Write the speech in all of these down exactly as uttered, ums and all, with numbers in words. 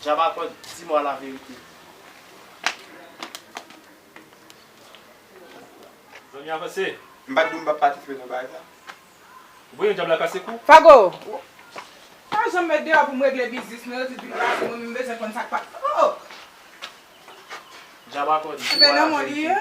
Djab a kòd, di mwa laverite. Zanmi, avanse. M pa t di w m p ap patisipe nan bagay sa. Ou voye djab la kase kou? Fago! Pa janm met deyò pou m regle biznis mwen, yo di vin pase, mwen menm m bezwen konn sa k pa. Oh! Djab a kòd, di mwa laverite. Se nan mwen li ye?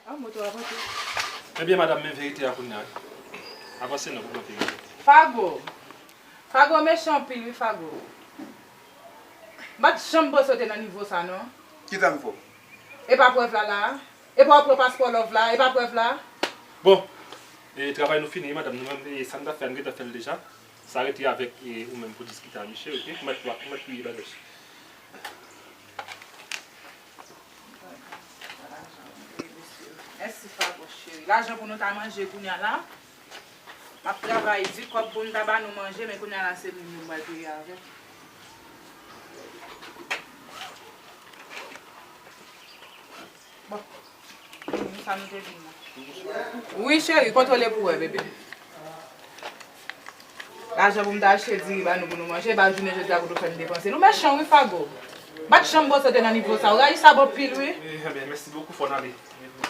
Ah, moto a pati. Ebyen, madanm, men verite a kounye a, wi. Avanse non, pou mwen verite. Fago. Fago mechan anpil, wi, Fago. M pa t janm panse w te nan nivo sa, non. Ki sa m fè w? E pa prèv la, la a? E pa w pran paspò love la? E pa prèv la? Bon, e, travay nou fini, wi, madanm. Nou menm, e, sa n t ap fè, n gentan fè l deja. Sa rete avèk, e, ou menm pou diskite a misye, oke? Ou mèt, ou mèt priye bagay. Mèsi, Fago cheri. Lajan pou nou ta manje kounye a la. M ap travay di kòb pou m ta ba nou manje, men kounye a la se moun yo m pral peye avèk. Bon. Sa nou te vin la. Wi, cheri, kontwole pou wè, bebe. Lajan pou m ta achte diri ba nou pou nou manje, ba jounen jodi a kote w fè n depanse. Nou mechan, wi, Fago. M pa t janm panse w te nan nivo sa. Ou rayi sa bon pil, wi. Ebyen, mèsi bokou, fò n ale.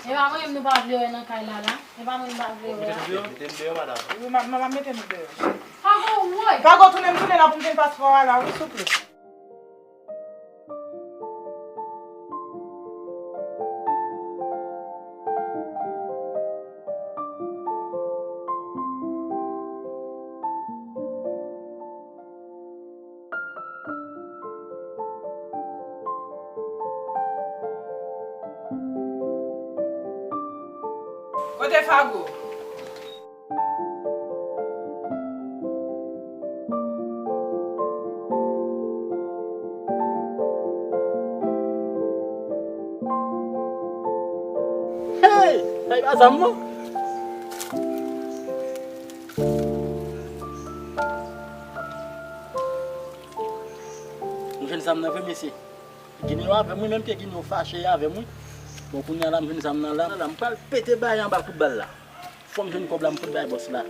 E pa mwen menm nou pa vle wè nan kay la, la. E pa mwen nou pa vle wè a. Mete m deyò, madanm. Wi, m ap, m ap mete nou deyò. Fago, woy! Fago, tounen m tounen la pou m jwenn paspò a la, wi, souple. Kote Fago? Hey! Sa e pa zam non? M jwenn zam nan vre, mesye. Ginen yo avè m, wi, menm ke Ginen yo fache avè m, wi. Bon, kounye a la, m jwenn zam nan la. La, m pral pete bagay anba kout bal la. Fò m jwenn kòb la, m fout bay bòs la.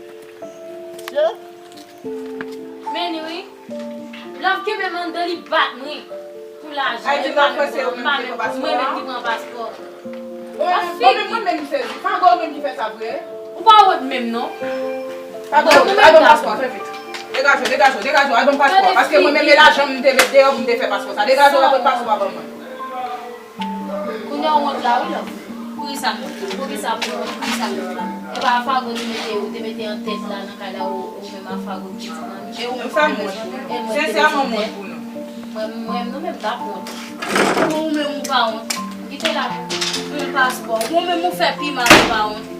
Mesye. Men ni wi. Love kenbe m anndan, li bat mwen. Pou lajan, e pa menm pou mwen, mwen menm ki pran paspò. Ou menm, ou menm, mwen menm m sezi. Fago ou menm ki fè sa vre? Ou pa wont menm non. Fago, al ban m paspò, fè vit. Degaje w, degaje w, degaje w, al ban m paspò. Paske mwen menm e lajan m te met deyò pou m te fè paspò sa. Degaje w, al pran paspò a ban mwen. Kounye a w wont la wi, love. Poukisa? Poukisa pou wont? Poukisa love la? E pa Fago te mete, ou te mete an tèt la nan kay la, ou, ou menm a Fago ki ti manmi. E ou menm sa m wont pou nou. Sensèman m wont pou nou. Mwen, mwen, nou menm pa wont. Ou menm ou pa wont. Kite la. Yon paspò. Ou menm ou fè pi mal ou pa wont.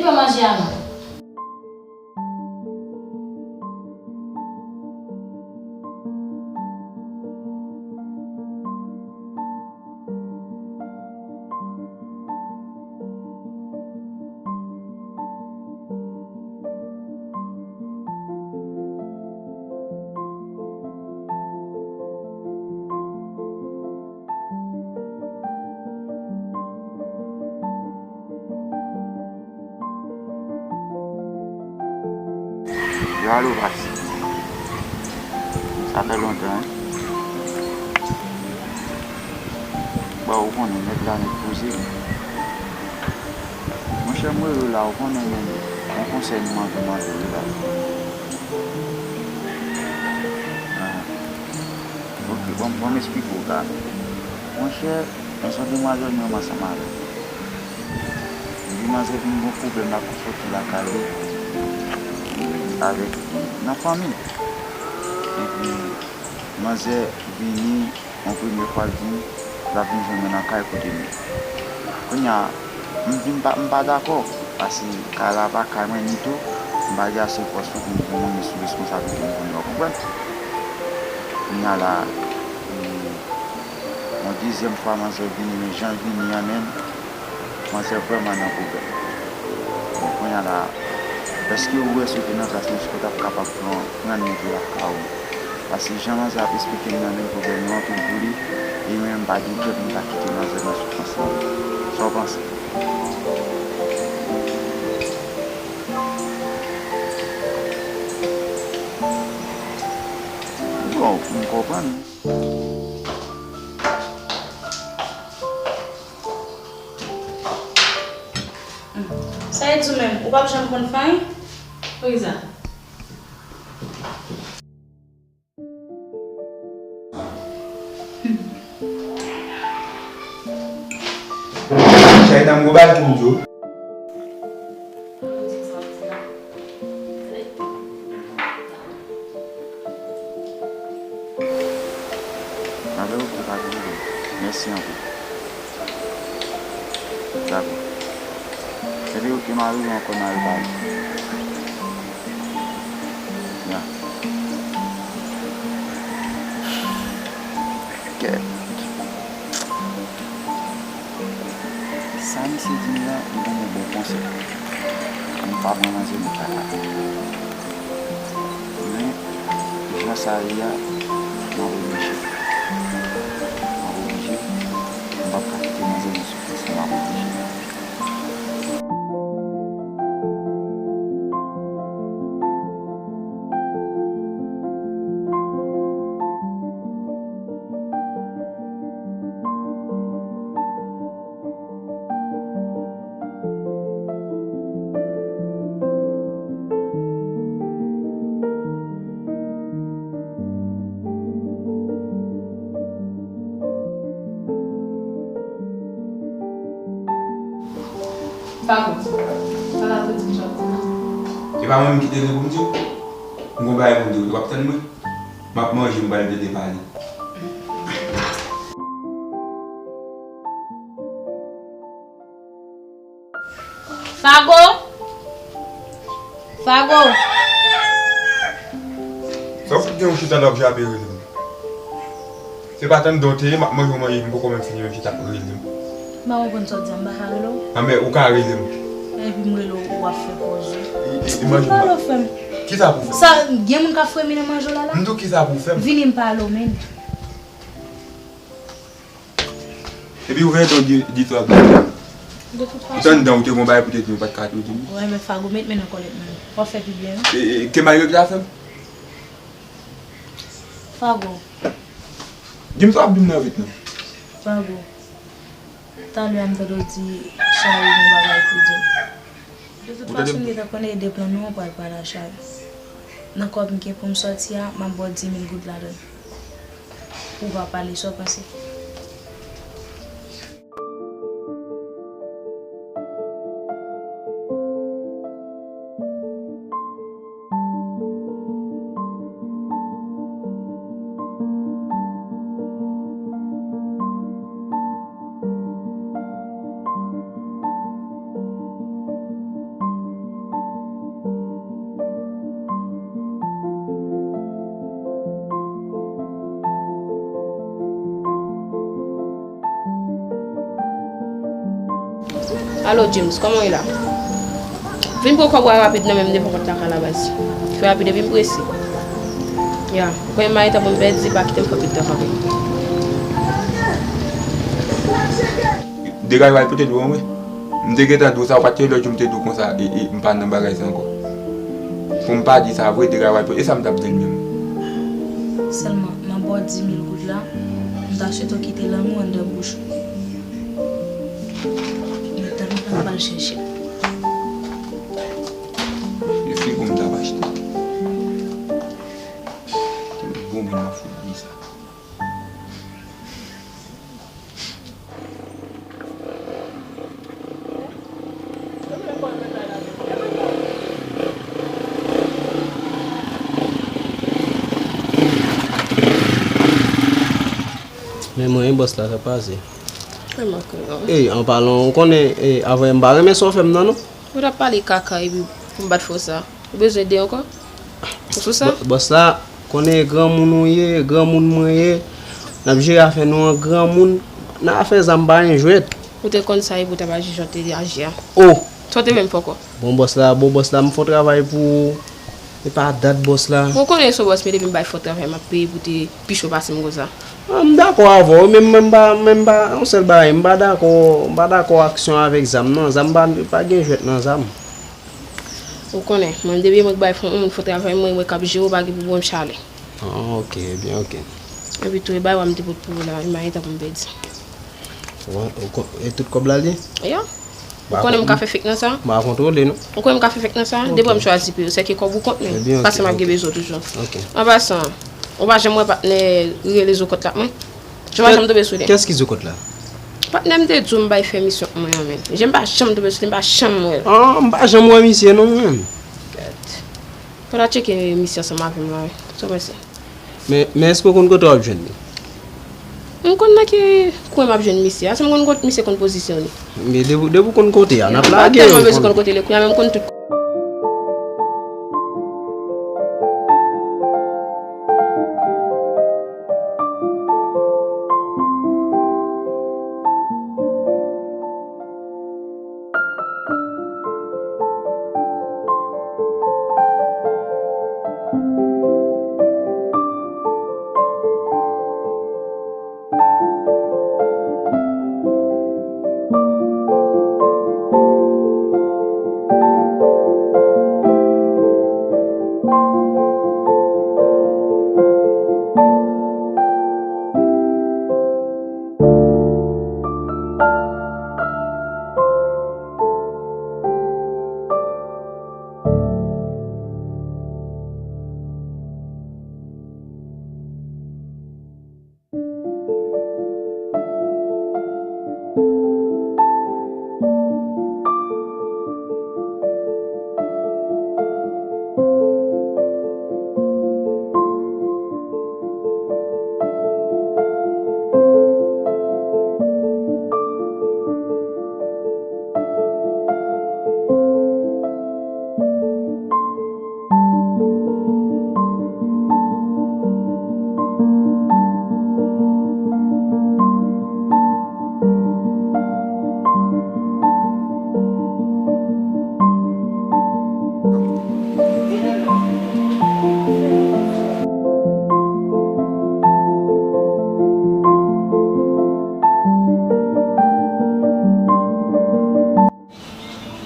Yo manje a non. Yo, alo, Vas. Sa fè lontan, wi. Bon, ou konnen, nèg la nèk poze. Monchè, m rele w la, ou konnen, men, yon konsèy m anvi mande w la. Ah. Ok, bon, bon, m esplike w la. Monchè, mwen se yon demwazèl m renmen ansanm avè l. Epi manzè vin gon pwoblèm, l ap soti lakay li avèk, nan fanmi l. Epi manzè vini yon premye fwa, l di m l ap vin jwenn mwen nan kay kote m ye. Kounye a, m vin pa, m pa dakò, paske kay la pa kay mwen ni tou, m pa gen ase fòs pou m pran mwen sou responsablite m pou mwen, w konprann? Kounye a la, e, yon dezyèm fwa manzè vini, men jan l vini an menm, manzè vrèman nan pwoblèm. Bon, kounye a la, èske ou wè si w te nan plas mwen, èske w t ap kapab pran, pran nèg yo lakay ou? Paske jan manzè ap esplike m nan menm, pwoblèm yo anpil pou li, e mwen menm m pa gen kè pou m ta kite manzè nan soufrans lan. Sa w panse? Bon, m konprann. Sa e di w menm, ou p ap janm konn fanm? Poukisa? Chayna, m gon bagay pou m di w. Avè w, ou pa gen pwoblèm. Mèsi anpil. Dakò. Ebyen, oke, m a rive ankò, m al pale. Ya. Kèt. Sa misye di m nan, li ban m yon bon konsèy. Pou m pa pran manzè nan kaka. Men, jan sa ye a, m ap oblije. M ap oblije. M p ap ka kite manzè nan soufrans lan, m ap oblije. Fago, pa ka pou di m sa pou mwen. Se pa mwen menm ki te gen pou m di w? M gon bagay pou m di w, w ap tann mwen? M ap manje, m pral plede pale. Fago! Fago! Sa w fout gen w chita la w ap jape rele m? Se pa tande w te ye, m ap manje yon manje, m poko menm fini, menm chita ap rele m. M pa konprann sa w di a, m pa ka rele w? Anben, ou ka rele m. Epi m rele w, w ap fè pòz ou. E, e, e manje m. Pale w frè m. Kisa pou fè? Sa, gen moun k ap fremen nan manje w la la? M di w kisa pou fè m. Vini m pale w, menn. Epi ou vin tou di, di twòp bagay. De tout fason. Tann dan ou te gon bagay pou te di m, ou pa t ka tou di m. Wè, men Fago, met men nan kòlèt mwen. W ap fè pi byen, wi. E, e, ke malgre ki ta fè m? Fago. Di m sa w ap di m nan vit nan. Fago. Talè a m tande w di Chari gon bagay pou di m. De tout fason, m gentan konnen e de plan nou an pral pale a Chari. Nan kòb m gen pou m sòti a, m ap ba w di mil goud ladan l. Pou w va pale sa w panse. Alo, James, kòman w ye la? Vin pran kòb ou a rapid nan men m devan pòt lakay la, baz. Fè rapid epi m prese. Ya, ou konnen m pa gen tan pou m pèdi, pa kite m fè tout tan kanpe. Degaje w al pote dlo an, wi. M te gentan di w sa, ou pa t tande lòt jou m te di w konsa, e, e, m pa nan bagay sa ankò. Pou m pa di sa vre, degaje w al pote, e sa m t ap di l menm? Sèlman, m ap ba w di mil goud la, m ta swete w kite lanmou anndan bouch ou. Men tann m pral chèche l. E figo m t ap achte. Bon, men m ap fout di sa. Men mwen, bòs la, sa pase. Ey, an palan, ou konnen, ey, avè m pa renmen sa w fè m nan, non. Ou t ap pale kaka epi pou m pa t fè w sa. Ou bezwen ede ankò? Ou sou sa? Bò-, bòs la, konnen e granmoun ou ye, e granmoun mwen ye. N ap jere afè nou an granmoun. Nan afè zam pa gen jwèt. Ou te konn sa epi w t ap aji jan w te aji a. Oh! Sa w te vle m fè ankò? Bon bòs la, bon bòs la, m fè yon travay pou ou. E pa dat bòs la. Bon, ou konnen se yon bòs, men depi m bay fò travay, m ap peye pou te pi cho pase m konsa. Ah, m dakò avè w, men mwen m pa, men m pa, yon sèl bagay, m pa dakò, m pa dakò aksyon avèk zam nan, zam pa, pa gen jwèt nan zam. Ou konnen, mwen depi mwen bay fò, yon moun fò travay, mwen, mwen k ap jere w, pa gen pou bon chale. Ah, ok, ebyen, ok. Epi tou, e bay w a m te pot pou ou la, m pa gen tan pou m pèdi. Ou, ou ko-, e tout kòb la l ye? Ya. Ou konnen m ka fè fake nan sa? M pa kontwole, non. Ou konnen m ka fè fake nan sa? Ok. Depi m chwazi peye w, sèke kòb ou kont mwen. Ebyen, ok, pase m ap gen bezwen w toujou. Ok. An pasan, ou pa janm wè patnè rele Zokòt la mwen? Jan m pa janm tonbe sou li. Kiyès ki Zokòt la? Patnè m te di w m bay fè misyon mwen an, men. Jan m pa janm tonbe sou li, m pa janm wè l. Ah, m pa janm wè misye non, mwen menm. Gad. Fò w ta tcheke misye ansanm avè m la, wi. Sa w panse? Men, men èske w konn kote w ap jwenn li? M konn nan ki kwen m ap jwenn misye a, se m konn kot misye konn pozisyon li. Men depi, depi w konn kote a, n ap lage yo. M pa tèlman bezwen konn kote l ye, kounye a menm m konn tout.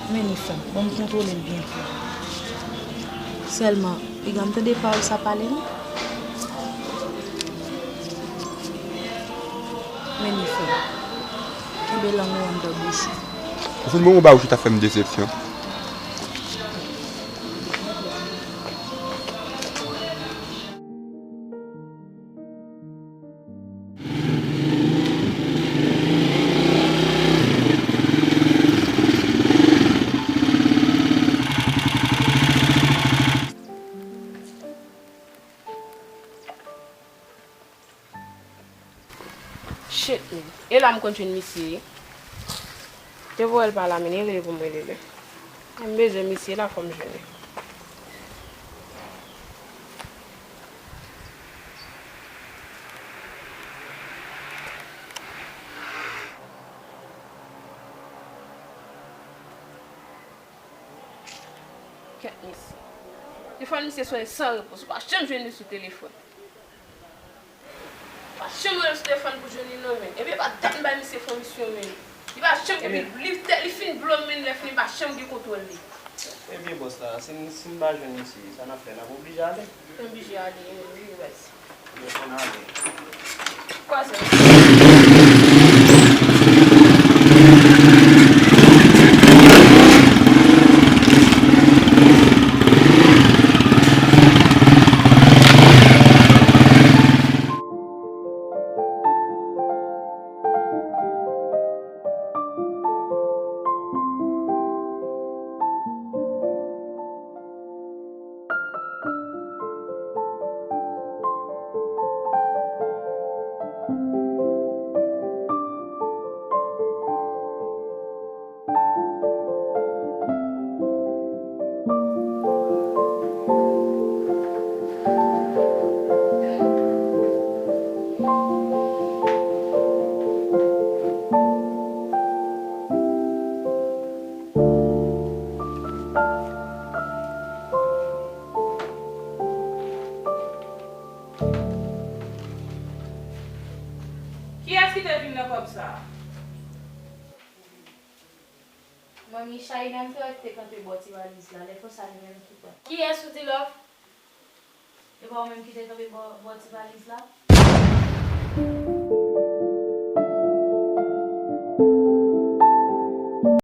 Men li fè m, bon, m kontwole l byen pou ou. Sèlman, piga m tande pawòl sa pale, non? Men li fè m. Kenbe lang ou anndan bouch ou. Ou fin bon, ou ba ou chita fè m desepsyon. Shit, man. E la m konn jwenn misye, wi. Te voye l pa la, men e rele pou m rele li. M bezwen misye la, fò m jwenn li. Kèt mesye. Telefòn misye sonnen san repons. Ou pa janm jwenn li sou telefòn. Pa janm rele sou telefòn pou jwenn li non, menn. Epi e pa dat m bay misye fon misyon, menn. Li pa janm, epi li, li fin blo m, menn, lè fini pa janm gen kontwòl li. Ebyen, bòs la, si n, si n pa jwenn misye, sa n ap fè? N ap oblije ale. N oblije ale, wi, baz. Ebyen, fò n ale. Kwaze. Kiyès ki te vin nan kòb sa a? Manmi, Shaina m te wè ki te kanpe bò ti valiz la. Lè konsa, li menm ki pran. Kiyès ou di, love? E pa ou menm ki te kanpe bò, bò ti valiz la?